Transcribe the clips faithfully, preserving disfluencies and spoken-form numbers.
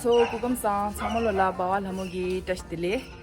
ཚོ་སྐུ་ཁམས་བཟང་། ཚང་མ་ལོ་ལ་འབའ་བ་ལྷ་མོ་གི་བཀྲ་ཤིས་བདེ་ལེགས།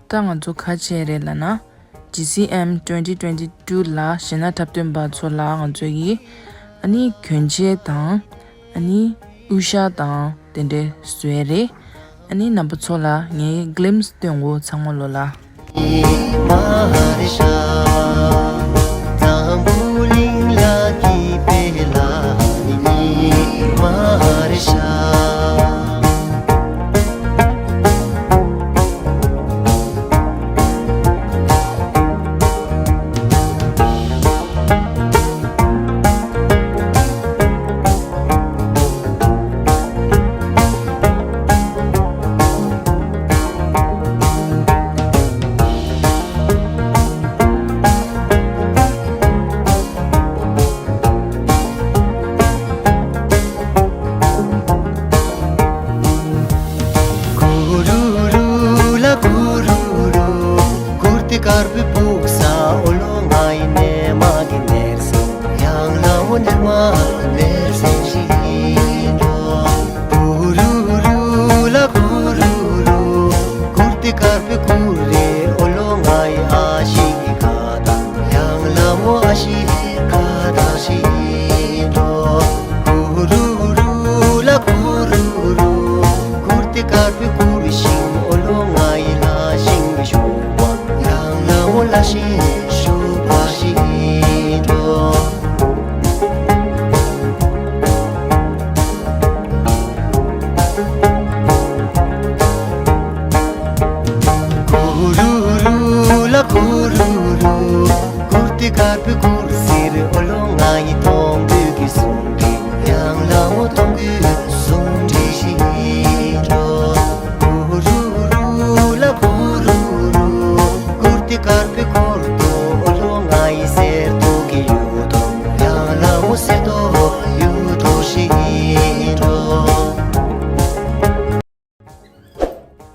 ད་ང་ཚོ་ག་བྱས་རེད་ལབ་ན། ཇི་སི་ཨེམ་twenty twenty two ལ་གཞས་སྣ་འཁྲབ་སྟོན་པ་ཚོ་ལ་ང་ཚོ་ཡིས་ཨ་ནི་གྱོན་ཆས་དང་ཨ་ནི་དབུ་ཞྭ་དང་དེ་འདྲ་བཟོས་རེད། ཨ་ནི་རྣམ་པ་ཚོ་ལ་ངའི་གླིམས་སྟོན་གོ། ཚང་མ་ལོ་ལ།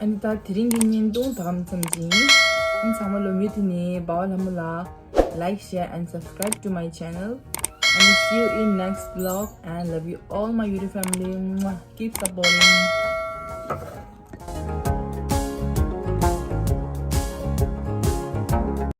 ཨ་ནི་ད་དེ་རིང་གི་བརྙན་ཐུང་ད་ག་ཙམ་ཅིག་ཡིན། ཚང་མ་ལོ་མུ་མཐུད་ནས་འབའ་བ་ལྷ་མོ་ལ་like, share and subscribe to my channel. And see you in next vlog and love you all my YouTube family. Mwah. Keep supporting.